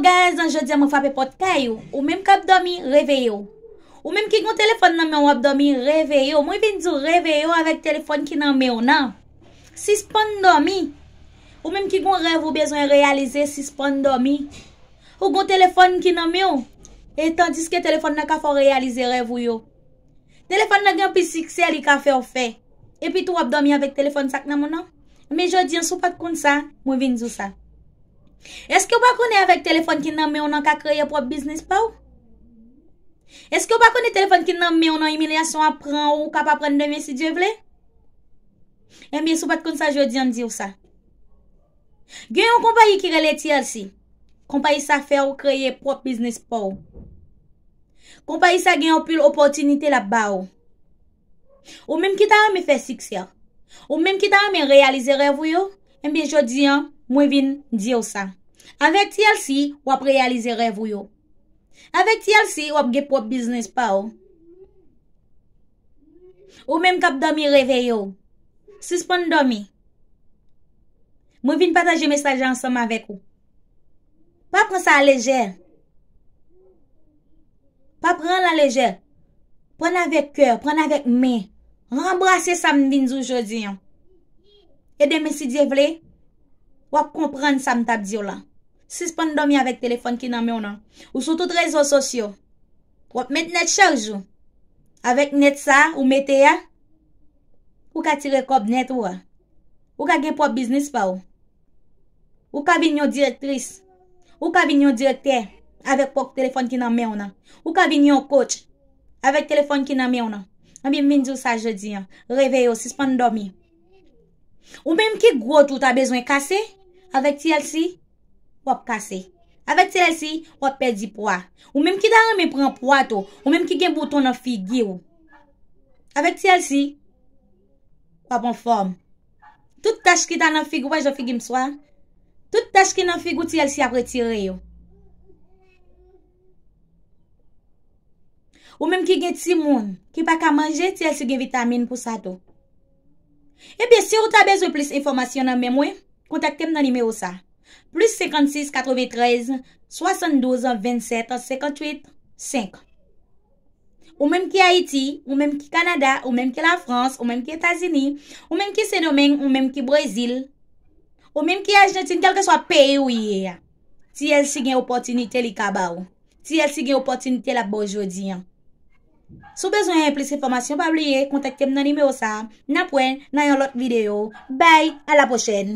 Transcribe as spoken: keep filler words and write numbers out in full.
Guys, jodi a mwen frape pòt kay ou. Ou menm k ap dòmi, reveye w. Ou menm ki gen telefòn nan men w ap dòmi, reveye w. Mwen vin di w reveye w avèk telefòn ki nan men w nan. Sispann dòmi. Ou menm ki gen rèv ou bezwen reyalize, sispann dòmi. Ou gen telefòn ki nan men w. E tandiske telefòn nan ka fè w reyalize rèv ou yo. Telefòn nan gen anpil siksè li ka fè w fè. Epi tou w ap dòmi avèk telefòn sa k nan men w nan. Men jodi an, si w pa t konn sa, mwen vin di w sa. Èske w pa konnen avèk telefòn ki nan men w nan ka kreye pwòp biznis pa w? Èske w pa konnen telefòn ki nan men w nan imilyasyon ap pran w, ou ka pa pran demen si Dye vle? Ebyen, si w pa t konn sa jodi an, m di w sa. Gen yon konpayi ki rele T L C. Konpayi sa fè w kreye pwòp biznis pa w. Konpayi sa gen anpil opòtinite l ap ba w. Ou menm ki ta renmen fè siksè, ou menm ki ta renmen reyalize rèv ou yo, ebyen jodi an, mwen vin di w sa. Avèk T L C, w ap reyalize rèv ou yo. Avèk T L C, w ap gen pwòp biznis pa w. Ou menm k ap dòmi, reveye w. Sispann dòmi. Mwen vin pataje mesaj la ansanm avèk ou. Pa pran sa alejè. Pa pran l alejè. Pran l avèk kè, pran l avèk men. Ranbrase sa m vin di w jodi an. E demen, si Dye vle, w ap konprann sa m t ap di w la. Sispann dòmi avèk telefòn ki nan men w nan. Ou sou tout rezo sosyo. W ap met nèt chak jou. Avèk nèt sa ou mete a, ou ka tire kòb nèt ou a. Ou ka gen pwòp biznis pa w. Ou ka vin yon direktris. Ou ka vin yon direktè avèk pwòp telefòn ki nan men w nan. Ou ka vin yon coach avèk telefòn ki nan men w nan. Ebyen, m vin di w sa jodi an. Reveye w, sispann dòmi. Ou menm ki gwo tou ta bezwen kase, avèk T L C, w ap kase. Avèk T L C, w ap pèdi pwa. Ou menm ki ta renmen pran pwa tou, ou menm ki gen bouton nan figi w. Avèk T L C, w ap anfòm. Tout tach ki ta nan figi w, wè jan figi m swa. Tout tach ki nan figi w, T L C ap retire yo. Ou menm ki gen timoun ki pa ka manje, T L C gen vitamin pou sa tou. Ebyen, si w ta bezwen plis enfòmasyon nan men mwen, kontakte m nan nimewo sa. Plis senkannsis, katreventrèz, swasanndouz, vennsèt, senkantuit, senk. Ou menm ki Ayiti, ou menm ki Kanada, ou menm ki Lafrans, ou menm ki Etazini, ou menm ki Sendomeng, ou menm ki Brezil, ou menm ki Ajantin, kèlkeswa peyi w ye a, T L C gen opòtinite li ka ba w. T L C gen opòtinite l ap ba w jodi an. Si w bezwen plis enfòmasyon, pa bliye kontakte m nan nimewo sa a. N ap wè nan yon lòt videyo. Bye, a la pwochèn.